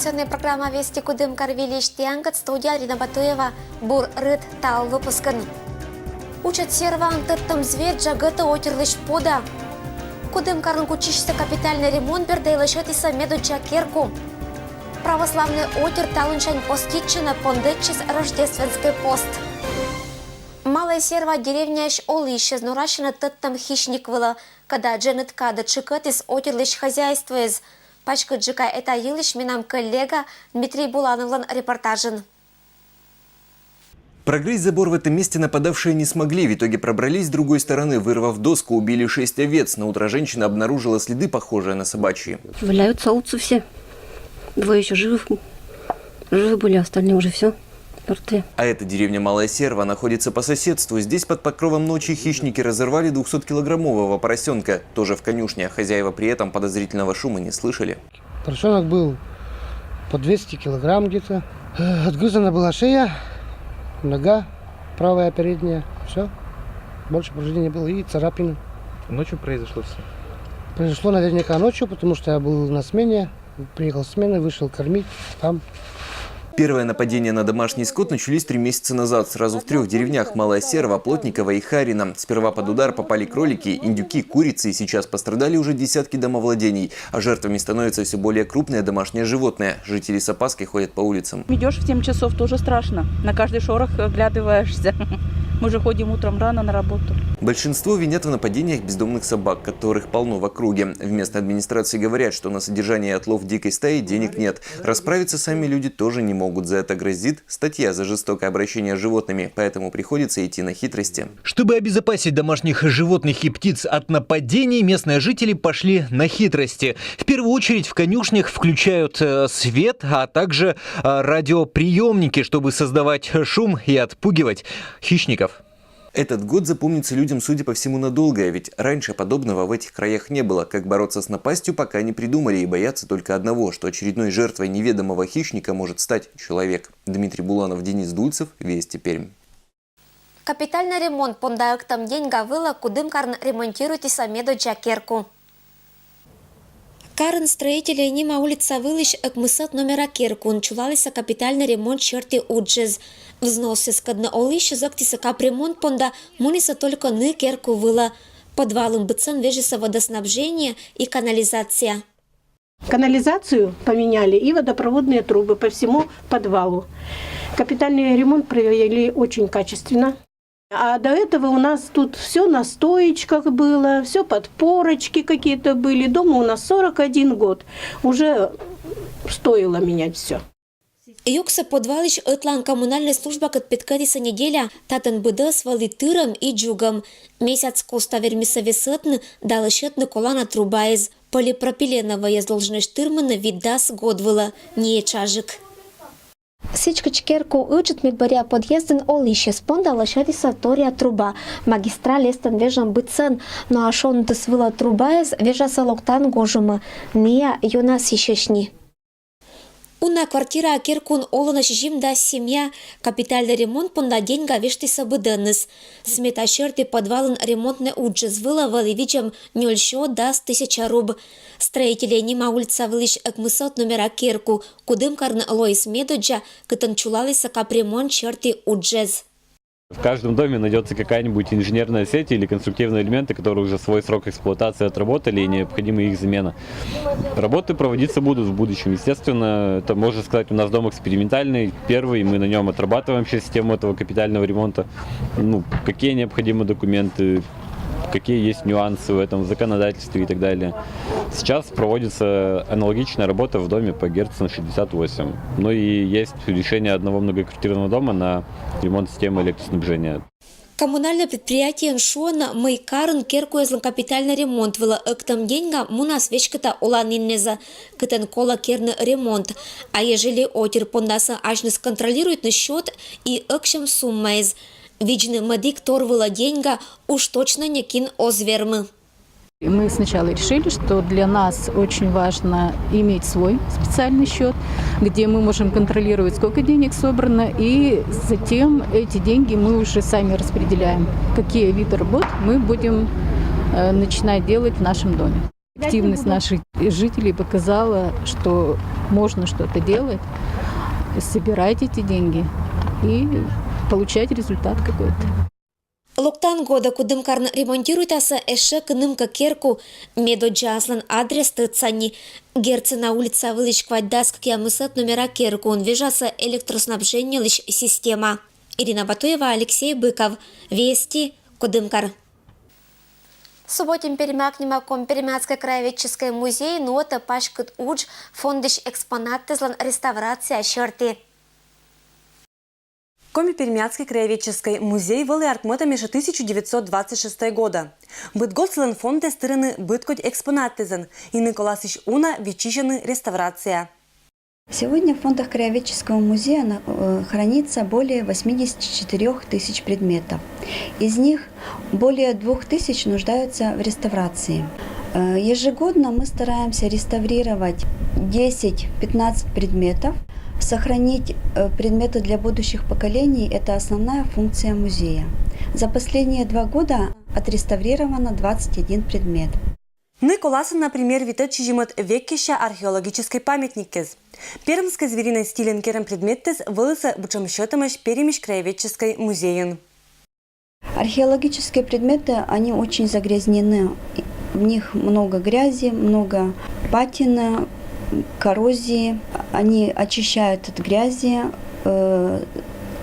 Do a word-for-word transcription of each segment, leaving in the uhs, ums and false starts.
Информационная программа «Вести Кудымкар» выльысь тіянкӧд, студияын Арина Батуева. Бур рыт тайӧ выпускын. Усьӧд серваын тӧдтӧм зверь дзагӧтӧ отирлысь пода. Кудымкарын кутчысьӧ капитальнӧй ремонт бердӧ, лӧсьӧдісны медоддза керку. Православнӧй отир талунсянь поститчӧны, пондӧдчис рождественскӧй пост. Малая Серва деревняысь олысьяс норасьӧны тӧдтӧм хищник вылӧ, кӧда дженьыд кадӧ тшыкӧдіс отирлысь хозяйствоэз. Паськыдджыка этайылысь менам коллега Дмитрий Булановлӧн репортажын. Прогрызть забор в этом месте нападавшие не смогли. В итоге пробрались с другой стороны. Вырвав доску, убили шесть овец. На утро женщина обнаружила следы, похожие на собачьи. Валяются овцы все. Двое еще живы. Живы были, остальные уже все. Мертвы. А это деревня Малая Серва, находится по соседству. Здесь под покровом ночи хищники разорвали двухсоткилограммового поросенка. Тоже в конюшне. Хозяева при этом подозрительного шума не слышали. Поросенок был по двести килограмм где-то. Отгрызана была шея, нога правая передняя, все. Больше повреждений не было и царапины. Ночью произошло все? Произошло наверняка ночью, потому что я был на смене, приехал с смены, вышел кормить, там Первые нападения на домашний скот начались три месяца назад. Сразу в трех деревнях: Малая Серва, Плотниково и Харино. Сперва под удар попали кролики, индюки, курицы, и сейчас пострадали уже десятки домовладений. А жертвами становятся все более крупные домашние животные. Жители с опаской ходят по улицам. Идешь в семь часов, тоже страшно. На каждый шорох оглядываешься. Мы же ходим утром рано на работу. Большинство винят в нападениях бездомных собак, которых полно в округе. В местной администрации говорят, что на содержание и отлов дикой стаи денег нет. Расправиться сами люди тоже не могут. За это грозит статья за жестокое обращение с животными, поэтому приходится идти на хитрости. Чтобы обезопасить домашних животных и птиц от нападений, местные жители пошли на хитрости. В первую очередь в конюшнях включают э, свет, а также э, радиоприемники, чтобы создавать шум и отпугивать хищников. Этот год запомнится людям, судя по всему, надолго, ведь раньше подобного в этих краях не было. Как бороться с напастью, пока не придумали, и боятся только одного, что очередной жертвой неведомого хищника может стать человек. Дмитрий Буланов, Денис Дульцев, Вести Пермь. Капитальнӧй ремонт понда ӧктӧм деньга вылӧ Кудымкарын ремонтируйтісны медоддза керку. Карын Строителей нима улица вылысь ӧкмысӧд номера керкуын чулалісны капитальнӧй ремонт серти уджыс. Взносъяскӧд нин олысьяс ӧктісны капремонт понда, мунісны только ны керку вылӧ. Подвалын быдсӧн вежисны водоснабжение и канализация. Канализацию поменяли и водопроводные трубы по всему подвалу. Капитальный ремонт провели очень качественно. А до этого у нас тут все на стоечках было, все подпорочки какие-то были. Дому у нас сорок один год. Уже стоило менять все. Юксӧ подвалысь ӧтлаын коммунальнӧй службакӧд петкӧдісны неделя. Татӧн быдӧс вӧлі тырӧм и дзугӧм. Месяц коста вермисны весӧтны да лӧсьӧдны колана трубаэз. Полипропиленӧвӧйӧс должнӧсь тырмыны вит-дас год вылӧ, не этшаджык. Сідзкӧ, керку ыджыд медбӧръя подъездын олысьяс понда лӧсьӧдісны торъя труба. Магистраль эстӧн вежӧм быдсӧн, но а шонтыс вылӧ трубаэз вежасны локтан гожӧмӧ. Ныа ёна сісьӧсь ни. Уна квартира керкуын олӧны сизимдас семья. Капитальнӧй ремонт понда деньга вештісны быдӧныс. Смета серти подвалын ремонтнӧй уджыс вылӧ вӧлі видзӧм нёльсё дас тысяча руб. Строителей нима улица вылысь ӧкмысӧд номера керку Кудымкарын лоис медоддза, кытӧн чулалісны капремонт серти уджыс. В каждом доме найдется какая-нибудь инженерная сеть или конструктивные элементы, которые уже свой срок эксплуатации отработали и необходима их замена. Работы проводиться будут в будущем. Естественно, это, можно сказать, у нас дом экспериментальный, первый, мы на нем отрабатываем сейчас систему этого капитального ремонта. Ну, какие необходимы документы, какие есть нюансы в этом законодательстве и так далее. Сейчас проводится аналогичная работа в доме по Герцена шестьдесят восемь. Ну и есть решение одного многоквартирного дома на ремонт системы электроснабжения. Коммунальнӧй предприятиеын шуӧны, мый карын керкуэзлӧн капитальнӧй ремонт вылӧ ӧктӧм деньга мунас веськыда оланіннезӧ, кытӧн колӧ керны ремонт. А ежели отир пондасӧ асьныс контролируйтны счёт и ӧксьӧм суммаэз, видзны мӧдтор вылӧ деньга уж точнӧ некин оз вермы. Мы сначала решили, что для нас очень важно иметь свой специальный счет, где мы можем контролировать, сколько денег собрано, и затем эти деньги мы уже сами распределяем, какие виды работ мы будем э, начинать делать в нашем доме. Активность наших жителей показала, что можно что-то делать, собирать эти деньги и получать результат какой-то. Локтан года Кудымкарын ремонтируйтаса эше кынымка керку. Медоддзаыслэн адрес тӧдса ни. Герцена улица вылысь квать дас кыкъямысэд номера керкуын вежаса электроснабжениелысь система. Ирина Батуева, Алексей Быков. Вести, Кудымкар. Субботин Пермяк нима Коми-Пермяцкой краеведческой музей нуота паськыт удж фондысь экспонаттэзлэн реставрация сёрти. Коми-Пермяцкой краеведческой музей вӧлі артмӧтӧм эше тысяча девятьсот двадцать шестого года. Быд год сылэн фондэз тырӧны быд кодь экспонаттэзэн, и ны коласысь уна виччысьӧны реставрация. Сегодня в фондах краеведческого музея на- э, хранится более восьмидесяти четырёх тысяч предметов. Из них более двух тысяч нуждаются в реставрации. Э, Ежегодно мы стараемся реставрировать десять-пятнадцать предметов. Сохранить э, предметы для будущих поколений – это основная функция музея. За последние два года отреставрировано двадцать один предмет. Ны коласны, например, витӧд сизимӧд веккеся археологической памятниккез. Пермской звериной стильын керӧм предметтэз вӧліс быдсяма сёртӧмӧсь Пермысь краеведческой музейын. Археологические предметы, они очень загрязнены. В них много грязи, много патины, коррозии. Они очищают от грязи, э,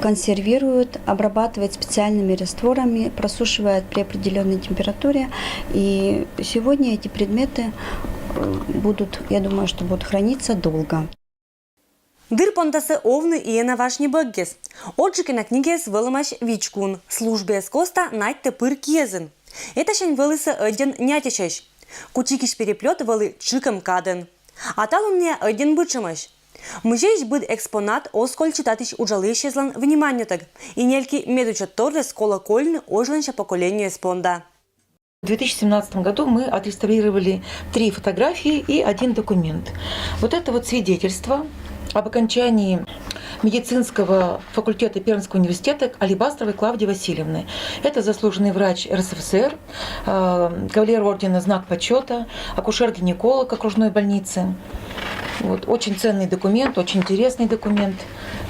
консервируют, обрабатывают специальными растворами, просушивают при определенной температуре. И сегодня эти предметы э, будут, я думаю, что будут храниться долго. Дыр понда сійӧс овны и Ена важ небӧггес. Отджык Ена книгаыс вӧлӧмаӧсь вичкоын, службаыс коста надьтӧ пыр киӧзын. Этасянь вӧліс ӧдйӧн нятьӧсьӧсь. Кучикысь переплёт вӧлі тшыкӧм кадӧн. А талунъя ӧдйӧн быдсямаӧсь. Музейысь быд экспонат оз кольччы татысь уджалысьӧзлӧн вниманиетӧг, и нельки медучӧ торъяс колӧ кольны озьлӧнся поколениеыс понда. В две тысячи семнадцатом году мы отреставрировали три фотографии и один документ. Вот это вот свидетельство об окончании медицинского факультета Пермского университета Алибастровой Клавдии Васильевны. Это заслуженный врач РСФСР, э, кавалер ордена «Знак почета», акушер-гинеколог окружной больницы. Вот, очень ценный документ, очень интересный документ.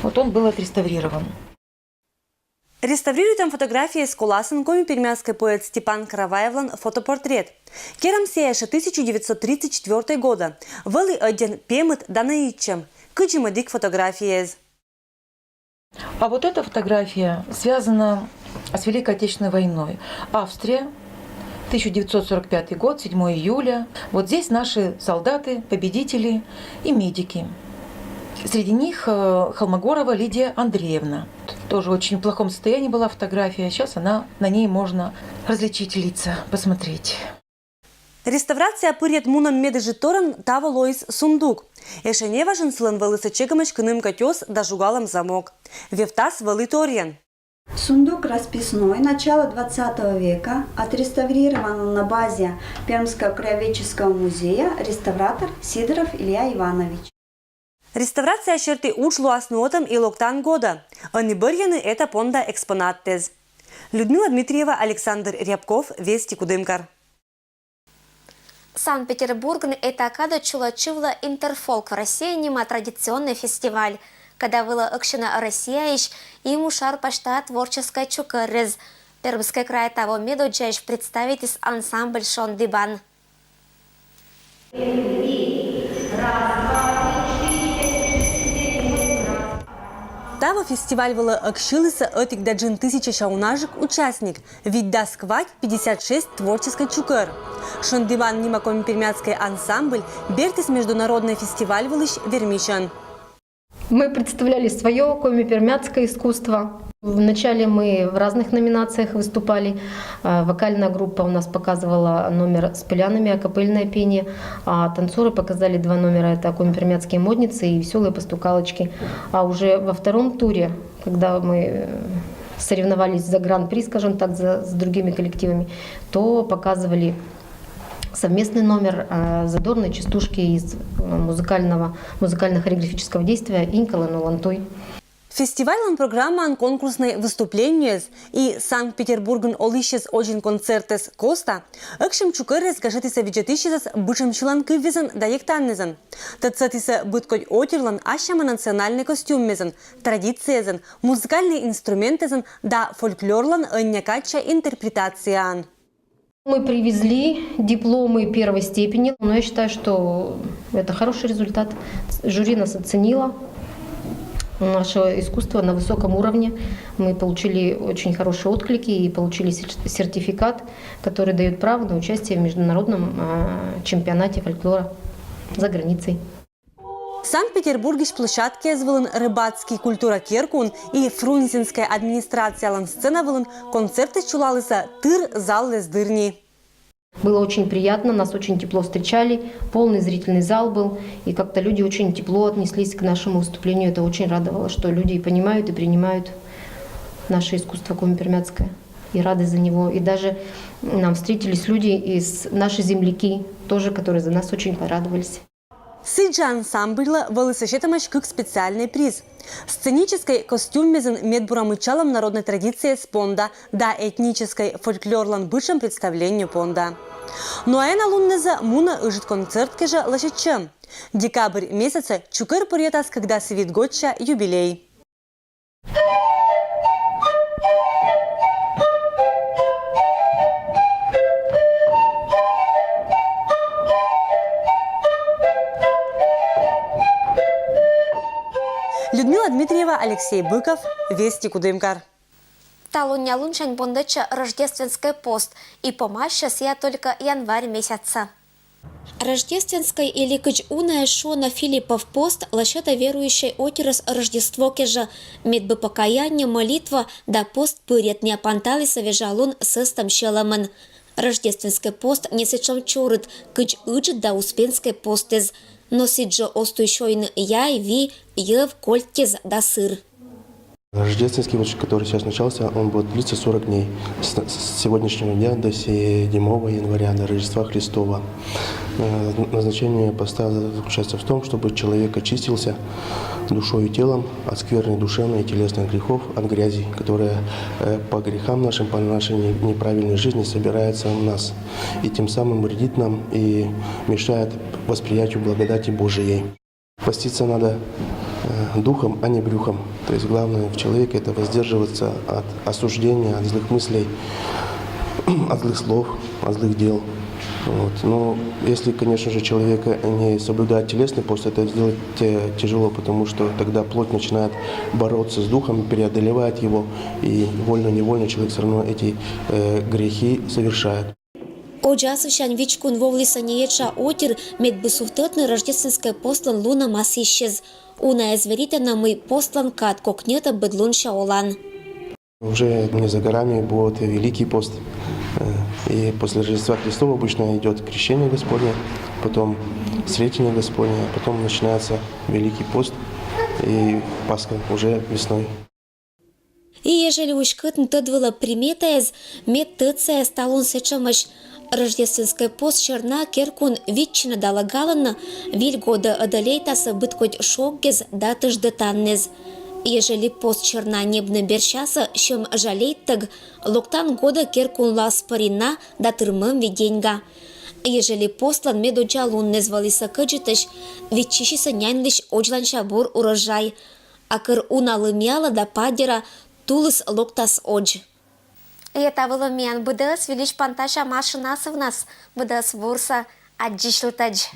Вот он был отреставрирован. Реставрируйтӧм фотографияяс коласын коми-пермяцкӧй поэт Степан Караваевлӧн фотопортрет. Керӧм сійӧ эше тысяча девятьсот тридцать четвёртого года. Вӧлі ӧдйӧн пемыд да нӧ ичӧт. Кыдзи мӧдік фотографияяс. А вот эта фотография связана с Великой Отечественной войной. Австрия, тысяча девятьсот сорок пятый год, седьмое июля. Вот здесь наши солдаты, победители и медики. Среди них э, Холмогорова Лидия Андреевна. Тоже в очень плохом состоянии была фотография. Сейчас она, на ней можно различить лица, посмотреть. Реставрация пырйӧд мунӧм медыжыдторйӧн таво лоис сундук. Эшӧ неважӧн сылӧн вӧліс чегӧмӧсь кынымка тёс да жугалӧм замок. Вевтас вӧлі торйӧн. Сундук расписной, начала двадцатого века, отреставрирован на базе Пермского краеведческого музея, реставратор Сидоров Илья Иванович. Реставрация сьӧрті удж лоас нуӧтӧм и локтан года. Ӧні бӧрйӧны эта понда экспонаттэс. Людмила Дмитриева, Александр Рябков, Вести, Кудымкар. Санкт-Петербургын эта кадӧ чула чывла «Интерфолк в России» нима традиционнӧй фестиваль, када вылӧ ӧксьӧны Россияысь и мушар пасьта творческӧй чукӧррез. Пермскӧй край таво медоддзаысь представитіс ансамбль «Шонді бан». Таво фестиваль вылӧ ӧксьылісӧ ӧтик да джын тысячаысь унажык участник, витьдас квать, пятьдесят шесть творческӧй чукӧр. «Шонді бан» нима коми-пермяцкӧй ансамбль бертіс международнӧй фестиваль вылысь вермысьӧн. Мы представляли свое коми-пермяцкое искусство. Вначале мы в разных номинациях выступали. А, Вокальная группа у нас показывала номер с пылянами, акапельное пение. А танцоры показали два номера. Это коми-пермяцкие модницы и веселые постукалочки. А уже во втором туре, когда мы э, соревновались за гран-при, скажем так, за, с другими коллективами, то показывали совместный номер э, «Задорные частушки» из э, музыкального, музыкально-хореографического действия «Инькалэ но лантуй». Фестивальлӧн программаын конкурснӧй выступлениеыс и Санкт-Петербургын олысьӧс озьӧн концертӧс коста ӧксим чукӧрӧс гажӧдысӧ видзӧдысьӧсӧс бытшӧм сьылан кывйӧзӧн да йӧктаннӧзӧн. Тӧдсӧдісӧ быдкодь отирлӧн ассьӧма национальнӧй костюммӧзӧн, традицияӧзӧн, музыкальнӧй инструментӧзӧн да фольклорлӧн ӧнія кадся интерпретацияӧн. Мы привезли дипломы первой степени, но я считаю, что это хороший результат. Жюри нас оценило. Наше искусство на высоком уровне. Мы получили очень хорошие отклики и получили сер- сертификат, который дает право на участие в международном а, чемпионате фольклора за границей. Санкт-Петербургысь площадкаыс вылын Рыбацкий культура керкаын и Фрунзенскӧй администрациялӧн сцена вылын концертыс чулалісӧ тыр заллӧз дырйи. Было очень приятно, нас очень тепло встречали, полный зрительный зал был, и как-то люди очень тепло отнеслись к нашему выступлению. Это очень радовало, что люди и понимают, и принимают наше искусство коми-пермяцкое, и рады за него. И даже нам встретились люди из наши земляки, тоже, которые за нас очень порадовались. Сідз жӧ ансамбльлы вӧлі сетӧмаӧсь кык специальнӧй приз: сценическӧй костюммӧзын медбура мыччалӧм народнӧй традицияяс понда да этническӧй фольклорлӧн бытшӧм представление понда. Но а ёна луннызӧ мунӧ ыджыд концерт кежӧ лӧсьӧдчӧм. Декабрь месяцӧ чукӧр пӧръятас кӧкъямыс вит годся юбилей. Людмила Дмитриева, Алексей Быков, Вести, Кудымкар. Талунъя лунсянь пондӧдчӧ рождественскӧй пост и помасьӧ сійӧ только январь месяцсӧ. Рождественскӧй или кыдз унаӧс шуӧны Филиппов пост лӧсьӧдӧ верующӧй отирӧс Рождество кежӧ, медбӧ покаяние, молитва да пост пырйӧдныс панталісӧ вежа лун сӧстӧм сьӧлӧмӧн. Рождественскӧй пост не сэтшӧм чорыд, кыдз Ыджыд да Успенскӧй постыс, но сідз жӧ оз туй сёйны яй, ви, йӧв, кольтъяс да сыр. Рождественский, вот, который сейчас начался, он будет длиться сорок дней. С, с сегодняшнего дня до седьмого января, до Рождества Христова. Э, назначение поста заключается в том, чтобы человек очистился душой и телом от скверны душевной и телесных грехов, от грязи, которая э, по грехам нашим, по нашей не- неправильной жизни собирается у нас. И тем самым вредит нам и мешает восприятию благодати Божией. Поститься надо э, духом, а не брюхом. То есть главное в человеке — это воздерживаться от осуждения, от злых мыслей, от злых слов, от злых дел. Вот. Но если, конечно же, человек не соблюдает телесный пост, это сделать э, тяжело, потому что тогда плоть начинает бороться с духом, преодолевает его, и вольно-невольно человек всё равно эти э, грехи совершает. Одзсянь вичкоын вӧлі сійӧ нин этша отир, медбӧ сувтӧдны рождественскӧй постлӧн лунӧм ассьыс. Унаӧс веритӧны, мый постлӧн кад кокньӧтӧ быдлунся олан. Уже не за горами будет Великий пост. Э, И после Рождества Христова обычно идет Крещение Господне, потом Сретение Господне, а потом начинается Великий пост и Пасха уже весной. И ежели уськӧдны тӧд вылӧ приметаяс, мед тӧдсаяс талун сэтшӧмӧсь. Рождественскӧй пост сёрна керкаын виччыны да лӧгалӧны виль годӧ ӧдӧлейтасӧ быдкодь шогъяс да тӧждӧтанныс. Ежели пост сёрна ньӧбны берсясӧ сьӧм жалейттӧг, локтан годӧ керкаын лоас пӧрина да тырмӧм ви деньга. Ежели постлӧн медоддза лунныс вӧлі сыкӧдзытӧсь, виччысьысӧ няньлысь одзланся бур урожай. А кӧр уна лымъялӧ да паддера, тулыс локтас одз. И та вылын миян быдӧс. Вильысь пантася машинасӧ вынас. Быдӧс бурсӧ, аддзысьлытӧдз.